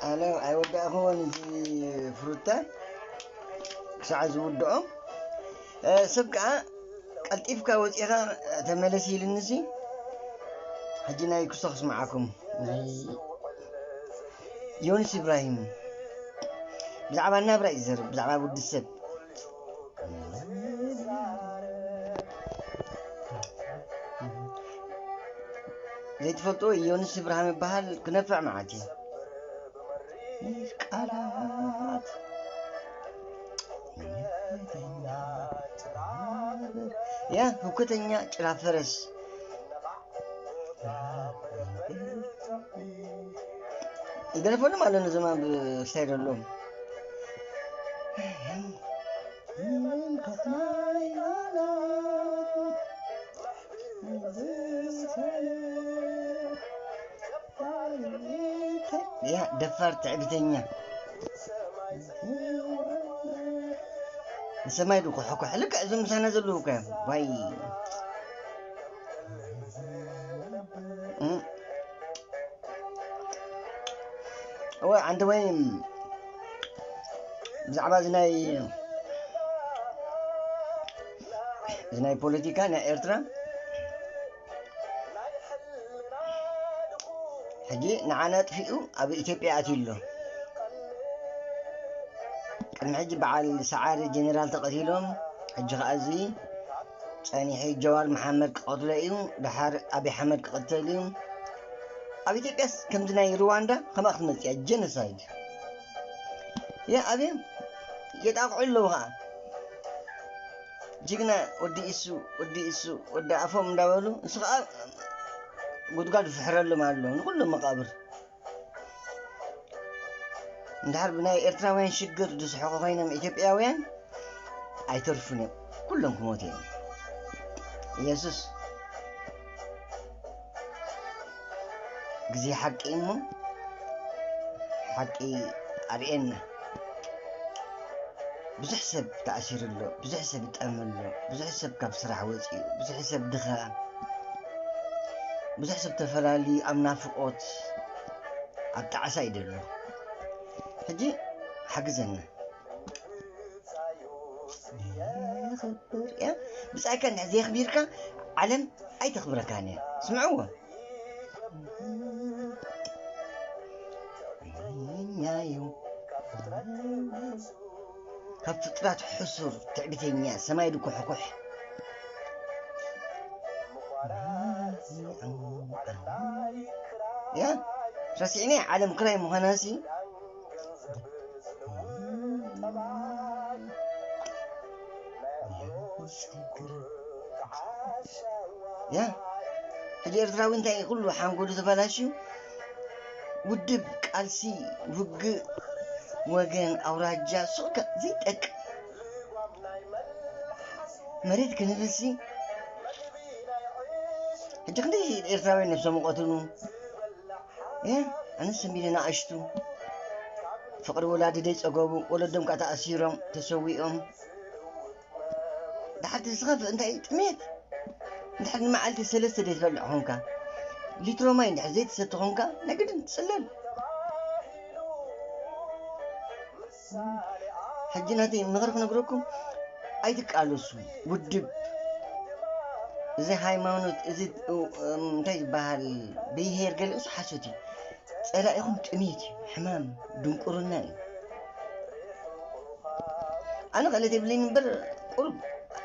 ኣለ ኣይወዳእኽዎን እዚ ፍሩታ ክሳዕ ዝውድኦ። ሰብ ከዓ ቀልጢፍካ ወፂኻ ተመለስ ኢልንሲ። ሕጂ ናይ ክስቶ ክስምዓኩም። ናይ ዮንስ ኢብራሂም ብዛዕባ ናብራ እዩ ዝዘርብ፣ ብዛዕባ ውዲ ሰብ። ዘይትፈልጥዎ ዮንስ ኢብራሂም ይበሃል። ክነፍዕ መዓት እዩ። ቃላት ያ ህውከተኛ ጭራ ፈረስ ይደርፈሉ ማለት ነው። ዘማ ብስታይ ደሎም ያ ደፋር ትዕቢተኛ ንሰማይ ድኩሕኩሕ ልክዕ እዞም ምሳና ዘለዉ እኮ እዮም። ዋይ እም። እወ ዓንዲ ወይ ብዛዕባ እዚ ናይ እዚ ናይ ፖለቲካ ናይ ኤርትራ ሕጂ ንዓና ኣጥፊኡ ኣብ ኢትዮጵያ ኣትዩ ኣሎ። ቅድሚ ሕጂ በዓል ሰዓሪ ጀነራል ተቐቲሎም፣ ሕጂ ኸዓ እዚ ጸኒሑ ጀዋር መሓመድ ክቐትሎ እዩ፣ ደሓር ኣብይ ኣሕመድ ክቕተል እዩ። ኣብ ኢትዮጵያስ ከምዚ ናይ ሩዋንዳ ከምኣ ክትመጽእ እያ፣ ጀኖሳይድ። ያ ኣብዮም የጣቕዑ ኣለዉ ኸዓ። ጅግና ወዲ ኢሱ፣ ወዲ ኢሱ፣ ወዲ ኣፎም እንዳበሉ፣ ንሱ ኸዓ ጉድጓድ ይፍሕረሎም ኣሎ፣ ንኹሎም መቓብር። እንድሕር ብናይ ኤርትራውያን ሽግር ዝስሕቑ ኮይኖም ኢትዮጵያውያን ኣይተርፉን እዮም። ኩሎም ክሞቱ እዮም። ኢየሱስ ግዜ ሓቂ እሞ ሓቂ ኣርእየና። ብዙሕ ሰብ ተኣሲሩ ኣሎ፣ ብዙሕ ሰብ ይጠም ኣሎ፣ ብዙሕ ሰብ ካብ ስራሕ ወፂኡ፣ ብዙሕ ሰብ ድኻ፣ ብዙሕ ሰብ ተፈላልዩ ኣብ ናፍቖት ኣብ ጣዕሳ እዩ ዘሎ። ሕጂ ሓግዘና። ብጻይካ እንድሕር ዘየኽቢርካ ዓለም ኣይተኽብረካን እያ። ስምዕዎ። ካብ ፍጥራት ሕሱር ትዕቢተኛ ሰማይ ድኩሕኩሕ ያ ረሲዕኒ ዓለም ክራይ ምዃናሲ ያ ሕጂ ኤርትራዊ እንታይ ኩሉ ሓንጎሉ ተባላሽዩ ውድብ ቃልሲ ውግእ ወገን ኣውራጃ ሱቕካ ዘይጠቅም መሬት ክንብልሲ ሕጂ ክንደይ ኤርትራውያን ነብሶም ይቐትሉ። ኣነስ ሰንቢደ ንኣሽቱ ፍቕሪ ወላዲ ደይጸገቡ ወለዶም ከዓ ተኣሲሮም ተሰዊኦም። ድሓር እቲ ዝኸፍእ እንታይ እዩ? ጥሜት። እንድሕር ንመዓልቲ ሰለስተ ዘይትበልዕ ኾንካ፣ ሊትሮ ማይ እንድሕር ዘይትሰቲ ኾንካ፣ ናይ ግድን ትጽለል። ሕጂ ናተይ ምኽሪ ክነግረኩም፣ ኣይትቃለሱ። ውድብ፣ እዚ ሃይማኖት፣ እዚ እንታይ ዝበሃል ብሄር ገለ እሱ ሓሶት እዩ። ጸላኢኹም ጥሜት እዩ፣ ሕማም፣ ድንቁርና እዩ። ኣነ ክእለት የብለይን እምበር ቁሩብ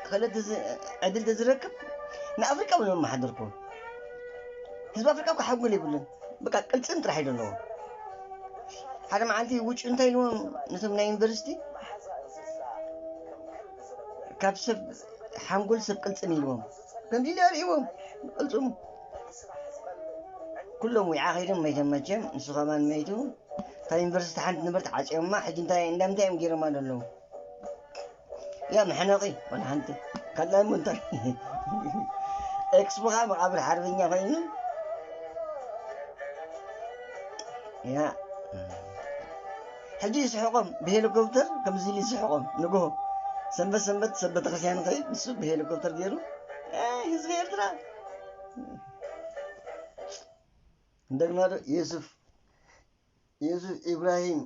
ክእለት ተዝ- ዕድል ተዝረክብ ንኣፍሪቃ እውን መመሓደርኩ። ህዝቢ ኣፍሪቃ እኮ ሓንጎል የብሉን። በቃ ቅልጽም ጥራሕ እዩ ዘለዎ። ሓደ መዓልቲ ውጭ እንታይ ኢልዎም ነቶም ናይ ዩኒቨርሲቲ ካብ ሰብ ሓንጎል ሰብ ቅልጽም ኢልዎም ከምዚ ኢለ ኣርእዎም ቅልጽሙ ኩሎም ዊዓ ከይዶም መይቶም መቸም ንሱ ከማን መይቱ ካብ ዩኒቨርሲቲ ሓንቲ ንብረት ዓፅዮማ ሕጂ እንታይ እንዳምንታይ እዮም ገይሮማ ዘለዉ ያ መሕነቒ ወላ ሓንቲ ካልኣይ ሞ እንታይ ኤክስፖኻ መቓብር ሓርበኛ ኮይኑ ያ ሕጂ ይስሕቖም ብሄሊኮፕተር ከምዚ ኢሉ ይስሕቖም ንግሆ ሰንበት ሰንበት ሰብ ቤተክርስትያን ከይድ ንሱ ብሄሊኮፕተር ገይሩ ህዝቢ ኤርትራ እንደግና ዶ የሱፍ የሱፍ ኢብራሂም።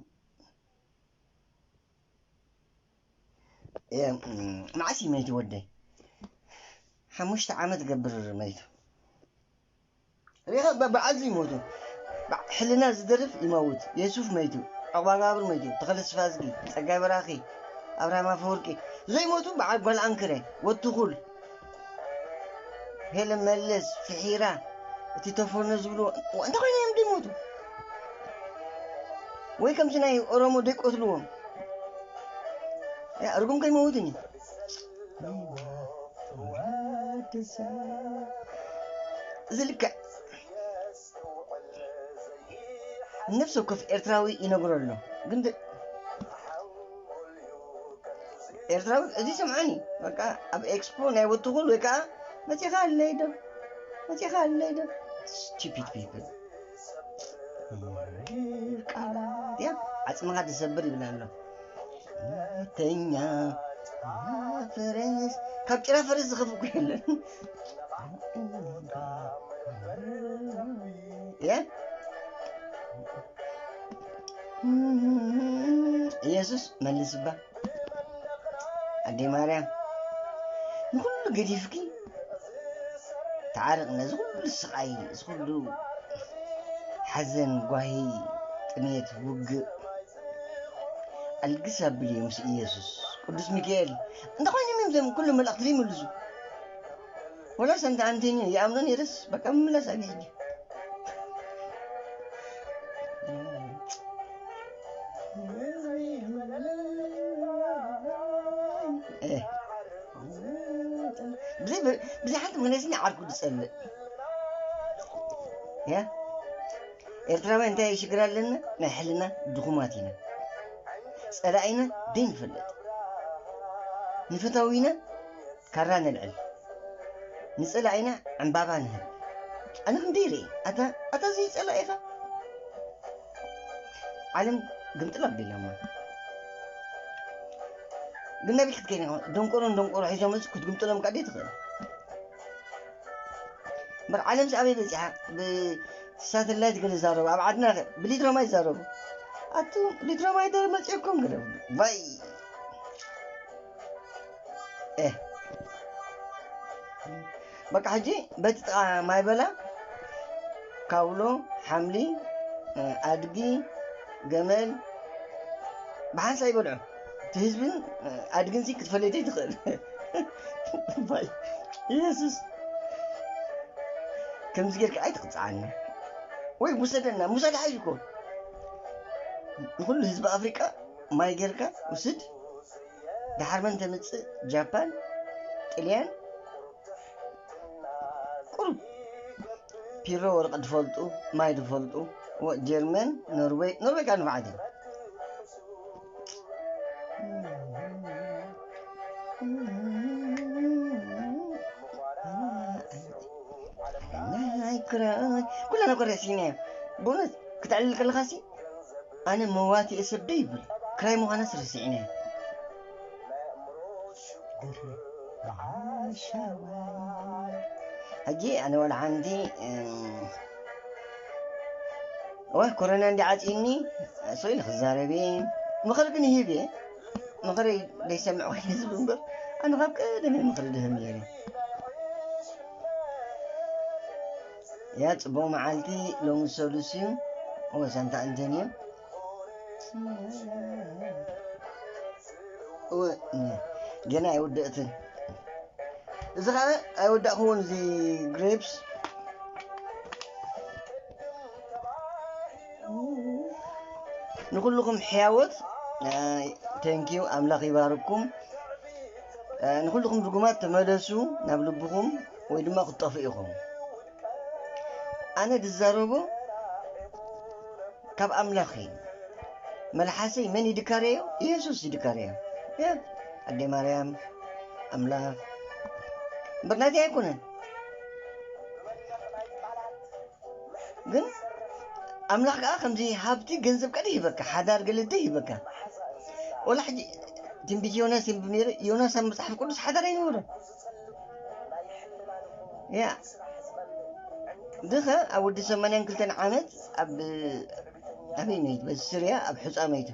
እየ፣ እም፣ መዓስ እዩ መይቱ ወደይ? ሓሙሽተ ዓመት ገብር መይቱ። ሪኻ በ-፣ በዓል ዝይሞቱ። በ-፣ ሕልና ዝደርፍ ይመውት። የሱፍ መይቱ። ዑቕባጋብር መይቱ። ተኸለ ስፋዝጊ፣ ጸጋይ በራኺ፣ ኣብርሃም ኣፈወርቂ። ዘይሞቱ በዓል ጓል ኣንክረ፣ ወትኹል፣ ሄለን መለስ፣ ፍሒራ፣ እቲ ተፈኖ ዝብልዎ፣ እንታይ ኮይኖም እዮም ዘይሞቱ? ወይ ከምዚ ናይ ኦሮሞ ደይቆትልዎም። ያ፣ ርጉም ከይመውትን እዩ። እዚ ልክዕ ነፍሲ ወከፍ ኤርትራዊ ይነግሮ ኣሎ። ግን ደ-፣ ኤርትራዊ እዚ ሰምዓኒ፣ በቃ ኣብ ኤክስፖ ናይ ወትኹል ወይ ከዓ መጺኻ ኣለይ ዶ? መጺኻ ኣለይ ዶ? Stupid people። ቃላት፣ ያ፣ ዓጽምኻ ዝሰብር ይብል ኣሎ። ተኛ፣ ፈረስ፣ ካብ ጭራ ፈረስ ዝኸፍእ እኮ የለን። ያ? ኢየሱስ መልስባ። ኣደይ ማርያም፣ ንኹሉ ገዲፍኪ ተዓረቕና። እዚ ኩሉ ስቓይ፣ እዚ ኩሉ ሓዘን፣ ጓሂ፣ ጥሜት፣ ውግእ፣ ኣልግስ ኣብልዮ ምስ ኢየሱስ። ቅዱስ ሚካኤል፣ እንታይ ኮይኖም እዮም እዞም ኩሉ መላእኽቲ ዘይምልሱ? ወላ ሰንታ ኣንቶኒዮ ይኣምኖ ነይረስ፣ በቃ ምምላስ ኣብየ ሕጂ። እ። ብዘይ-፣ ብዘይ ሓንቲ ምኽንያት ዓርኩ ዝጸልእ። ያ? ኤርትራውያን እንታይ ሽግር ኣለና? ናይ ሕልና ድኹማት ኢና። ጸላኢና ደይንፈልጥ። ንፈታዊና ካራ ነልዕል። ንጸላኢና ዕምባባ ንህብ። ኣነ ክንደይ ርእየ? ኣታ፣ ኣታ ዘይጸላኢኻ? ዓለም ግምጥል ኣቢላማ። ግን ናበይ ክትከይድ ኢኻ? ደንቆሮን ደንቆሮ ሒዞም እዚ ክትግምጥሎም ከኣ ደይትኽእል። እምበር ዓለምስ ኣበይ በጺሓ? ብሳተላይት ገለ ይዛረቡ። ኣብ ዓድና ከ ብሊትሮ ማይ ይዛረቡ። ኣቱም ሊትሮ ማይ ዶ መጺእኩም ገለ? ባይ። ኤህ። በቃ ሕጂ በቲ ጥቓ ማይ በላ፣ ካውሎ፣ ሓምሊ፣ እ፣ ኣድጊ፣ ገመል ብሓንሳእ ይበልዑ። እቲ ህዝብን፣ እ፣ ኣድግንሲ ክትፈልዮ ዘይትኽእል። ባይ። ኢየሱስ። ከምዚ ጌርካ ኣይትቕጽዓና። ወይ ውሰደና፣ ሙሳ ደሓን እዩ እኮ። ንኹሉ ህዝቢ ኣፍሪቃ ማይ ጌርካ ውስድ። ደሓር መን ተምጽእ? ጃፓን፣ ጥልያን፣ ቁሩብ ፒሮ ወርቂ ዝፈልጡ፣ ማይ ዝፈልጡ፣ ወ-፣ ጀርመን፣ ኖርዌይ፣ ኖርዌይ ከኣ ንፉዓት እዮም። ናይ ክራይ፣ ኩልና እኮ ረሲዕናዮ። ብእውነት፣ ክተዕልል ከለኻሲ፣ ኣነ መዋቲ ሰብ ዶ ይብል? ክራይ ምዃናስ ረሲዕናዮ። ሕጂ ኣነ ዋላ ሓንቲ፣ እም፣ ወይ ኮሮና እንዲ ዓጽዩኒ፣ ስቕ ኢለ ክዛረብ እየ። ምኽሪ ግን ይህብ እየ። ምኽሪ ዘይሰምዕ ኮይኑ ዝብል እምበር፣ ኣነ ካብ ቀደም እየ ምኽሪ ድህብ ነይረ። ያ ጽቡቕ መዓልቲ ሎሚ ሰሉስ እዩ። እወ ሳንታ እንተን እዩ። እወ፣ ገና ኣይወደእትን። እዚ ኸኣ ኣይወዳእክዎን፣ እዚ ግሬፕስ። ንኹልኹም ሕያዎት፣ እ፣ ቴንኪዩ፣ ኣምላኽ ይባርኩም። እ፣ ንኹልኹም ርጉማት ተመለሱ ናብ ልብኹም፣ ወይ ድማ ክትጠፍኡ ኢኹም። ኣነ ዝዛረቦ ካብ ኣምላኽ እዩ። መልሓሰይ መን ይድካረዮ? ኢየሱስ ይድካረዮ። ያ፣ ኣደይ ማርያም፣ ኣምላኽ። እምበር ናተይ ኣይኮነን። ግን ኣምላኽ ከኣ ከምዚ ሃብቲ ገንዘብ ቀደ ይህበካ፣ ሓዳር ገለ ደ ይህበካ። ወላ ሕጂ ትንቢት ዮናስ የንብብ ነይረ፣ ዮናስ ኣብ መጽሓፍ ቅዱስ ሓዳር ኣይነበሮን። ያ። ድኸ ኣብ ወዲ ሰማንያን ክልተን ዓመት ኣብ ኣበይ መይቱ? በዚ ስርያ ኣብ ሑፃ መይቱ።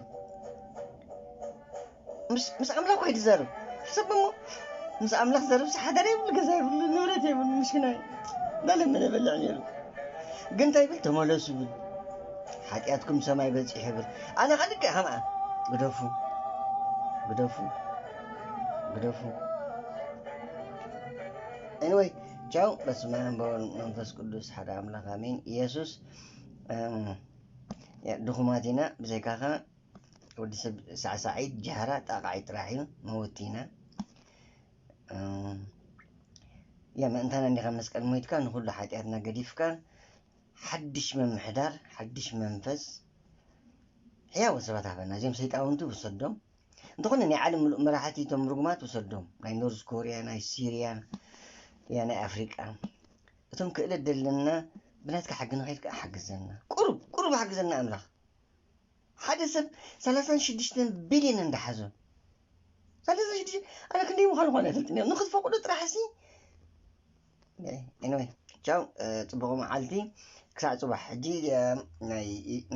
ምስ ኣምላኽ ኮይዱ ዘርብ ሕሰብ እሞ፣ ምስ ኣምላኽ ዘርብ ሓዳር የብሉ፣ ገዛ የብሉ፣ ንብረት የብሉ፣ ምሽክናይ እንዳለመነ በልዕ ነይሩ። ግን እንታይ ይብል? ተመለሱ ይብል። ሓጢኣትኩም ሰማይ በፂሑ ይብል። ኣነ ኸልክዕ ከምኣ ግደፉ፣ ግደፉ፣ ግደፉ። Anyway, ቻው። በስመ ኣብ ወወልድ መንፈስ ቅዱስ ሓደ ኣምላኽ ኣሜን። ኢየሱስ ድኹማት ኢና። ብዘይካኻ ወዲ ሰብ ሳዕሳዒት ጃህራ ጣቃዒ ጥራሕ እዩ። መወቲ ኢና። ያ ምእንታና እንዲኻ መስቀል ሞይትካ፣ ንኹሉ ሓጢኣትና ገዲፍካ፣ ሓድሽ ምምሕዳር፣ ሓድሽ መንፈስ፣ ሕያወ ሰባት ሃበና። እዚኦም ሰይጣውንቲ ውሰዶም። እንተኾነ ናይ ዓለም ምሉእ መራሕቲ እቶም ርጉማት ውሰዶም። ናይ ኖርዝ ኮርያ፣ ናይ ሲርያ፣ ያ ናይ ኣፍሪቃ። እቶም ክእለት ደለና ብናትካ ሕጊ ንኸይድ ከዓ ሓግዘና። ቁሩብ ቁሩብ ሓግዘና ኣምላኽ። ሓደ ሰብ ሰላሳን ሽዱሽተን ቢልዮን እንዳሓዞ፣ ሰላሳን ሽዱሽተ፣ ኣነ ክንደይ ምዃኑ ኳን ኣይፈልጥን እየ። ንክትፈቅዶ ጥራሕ ሲ። Anyway, ቻው። ጽቡቕ መዓልቲ። ክሳዕ ጽባሕ። ሕጂ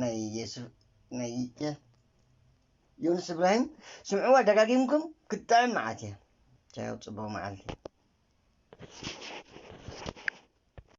ናይ የሱፍ ናይ ዮኑስ እብራሂም ስምዕዋ ደጋጊምኩም ክትጥዕም መዓት እያ። ቻው፣ ጽቡቕ መዓልቲ።